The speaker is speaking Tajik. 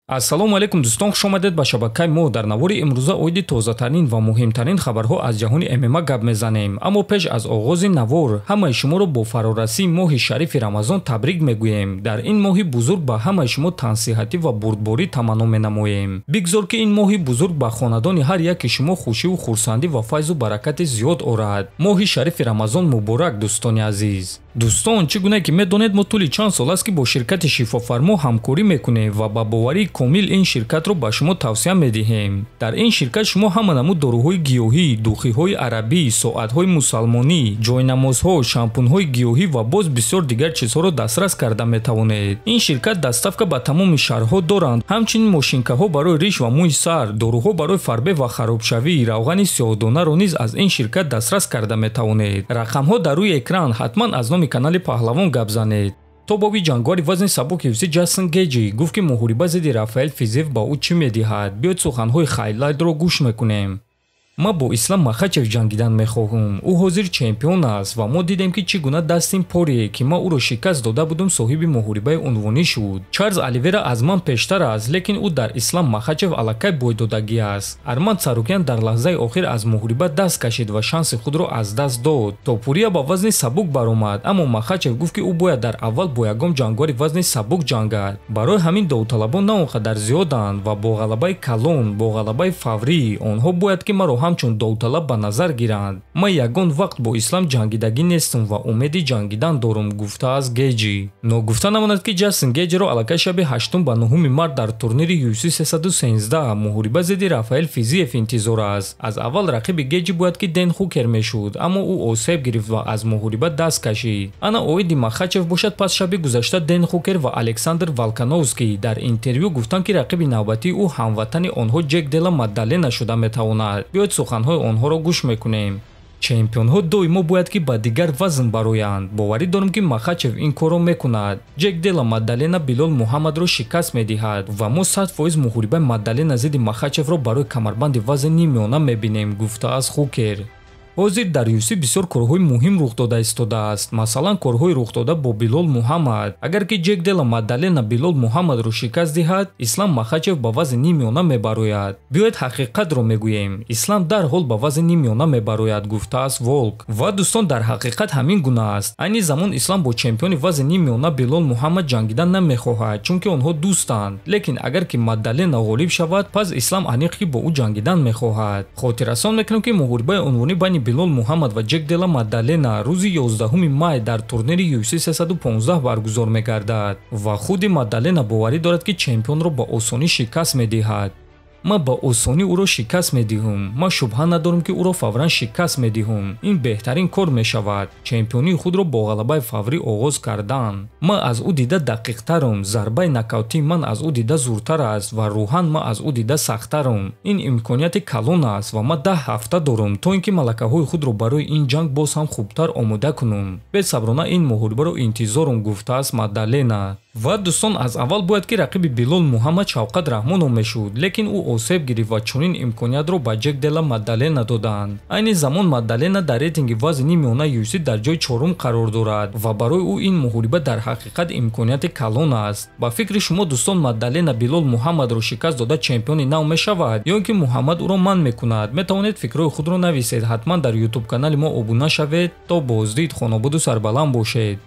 Ассалому алайкум дӯстон, хуш омадед ба шабакаи мо. Дар навори имрӯза оиди тозатарин ва муҳимтарин хабарҳо аз ҷаҳони ММА гап мезанем. Аммо пеш аз оғози навор ҳамаи шуморо бо фарорасии моҳи шарифи Рамазон табрик мегӯем. Дар ин моҳи бузург ба ҳамаи шумо тансиҳатӣ ва бурдборӣ таманно менамоем. Бигзор ки ин моҳи бузург ба хонадони ҳар яки шумо хушиву хурсандӣ ва файзу баракати зиёд орад. Моҳи шарифи Рамазон муборак, дӯстони азиз. Дӯстон, чӣ гуна ки медонед, мо тӯли чанд сол аст ки бо ширкати Шифофармо ҳамкорӣ мекунем ва ба боварии комил ин ширкатро ба шумо тавсия медиҳем. Дар ин ширкат шумо ҳама намуд доруҳои гиёҳӣ, духиҳои арабӣ, соатҳои мусалмонӣ, ҷойнамозҳо, шампунҳои гиёҳӣ ва боз бисёр дигар чизҳоро дастрас карда метавонед. Ин ширкат доставка ба тамоми шаҳрҳо доранд, ҳамчунин мошинкаҳо барои риш ва мӯи сар, доруҳо барои фарбе ва харобшавӣ, равғани сиёҳдонаро низ аз ин ширкат дастрас карда метавонед. Рақамҳо дар рӯи экран, ҳатман аз номи канали Паҳлавон гап занед. То боби ҷангвари вазни сабук UFC Ҷастин Геҷи гуфт, ки муҳориба зидди Рафаэл Физиев ба ӯ чӣ медиҳад. Биёед суханҳои хайлайтро гӯш мекунем. Ман бо Ислам Махачев ҷангидан мехоҳам. Ӯ ҳозир чемпион аст ва мо дидем, ки чӣ гуна Дастин Порие, ки ман ӯро шикаст дода будум, соҳиби муҳорибаи унвонӣ шуд. Чарлз Оливера аз ман пештар аст, лекин ӯ дар Ислам Махачев аллакай бойдодагӣ аст. Арман Царукян дар лаҳзаи охир аз муҳориба даст кашид ва шанси худро аз даст дод. Топурия ба вазни сабук баромад, аммо Махачев гуфт, ки ӯ бояд дар аввал бо ягон ҷангвари вазни сабук ҷангад. Барои ҳамин довталабон на он қадар зиёданд ва бо ғалабаи калон, бо ғалабаи фаврӣ онҳо бояд ки маро ҳамчун довталаб ба назар гиранд. Ман ягон вақт бо Ислам ҷангидагӣ нестам ва умеди ҷангидан дорум, гуфтааст Геҷи. Ногуфта намонад, ки Ҷастин Геҷиро аллакай шаби 8 ба 9 март дар турнири UFC 313 муҳориба зидди Рафаэл Физиев интизор аст. Аз аввал рақиби Геҷи бояд ки Ден Хукер мешуд, аммо ӯ осеб гирифт ва аз муҳориба даст кашид. Ана оиди Махачев бошад, пас шаби гузашта Ден Хукер ва Александр Волкановский дар интервю гуфтанд, ки рақиби навбатии ӯ ҳамватани онҳо Ҷек Дела Маддалена шуда метавонад. Биёед суханҳои онҳоро гӯш мекунем. Чемпионҳо доимо бояд ки ба дигар вазн бароянд. Боварӣ дорам, ки Махачев ин корро мекунад. Ҷек Дела Маддалена Билол Муҳаммадро шикаст медиҳад ва мо 100% муҳорибаи Маддалена зидди Махачевро барои камарбанди вазни ниммиёна мебинем, гуфтааст Хукер. Ҳозир дар UFC бисёр корҳои муҳим рух дода истодааст. Масалан, корҳои рухдода бо Билол Муҳаммад. Агар ки Ҷек Дела Маддалена Билол Муҳаммадро шикаст диҳад, Ислам Махачев ба вазни ниммиёна мебарояд. Биёед ҳақиқатро мегӯем. Ислам дарҳол ба вазни ниммиёна мебарояд, гуфтааст Волк. Ва дӯстон, дар ҳақиқат ҳамин гуна аст. Айни замон Ислам бо чемпиони вазни ниммиёна Билол Муҳаммад ҷангидан намехоҳад, чунки онҳо дӯстанд. Лекин агар ки Маддалена ғолиб шавад, пас Ислам аниқ ки бо ӯ ҷангидан мехоҳад. Хотиррасон мекунем, ки муҳорибаи унвонӣ байни Билол Муҳаммад ва Ҷек Дела Маддалена рӯзи 11 май дар турнири UFC 315 баргузор мегардад ва худи Маддалена боварӣ дорад, ки чемпионро ба осонӣ шикаст медиҳад. Ман ба осонӣ ӯро шикаст медиҳум. Ман шубҳа надорам, ки ӯро фавран шикаст медиҳум. Ин беҳтарин кор мешавад. Чемпионии худро бо ғалабаи фаврӣ оғоз кардан. Ман аз ӯ дида дақиқтарам, зарбаи нокаутии ман аз ӯ дида зуртар аст ва рӯҳан ман аз ӯ дида сахттарам. Ин имконияти калон аст ва ман 10 ҳафта дорам, то ин ки малакаҳои худро барои ин ҷанг боз ҳам хубтар омода кунам. Бесаброна ин муҳорибаро интизорам, гуфтааст Маддалена. Ва дӯстон, аз аввал бояд ки рақиби Билол Муҳаммад Шавқат Раҳмонов мешуд, лекин ӯ осеб гирифт ва чунин имкониятро ба Ҷек Дела Маддалена доданд. Айни замон Маддалена дар рейтинги вазни ниммиёна UFC дар ҷои чорум қарор дорад ва барои ӯ ин муҳориба дар ҳақиқат имконияти калон аст. Ба фикри шумо дӯстон, Маддалена Билол Муҳаммадро шикаст дода чемпиони нав мешавад ё ин ки Муҳаммад ӯро манъ мекунад? Метавонед фикрҳои худро нависед. Ҳатман дар YouTube канали мо обуна шавед. То боздид, хонободу сарбаланд бошед.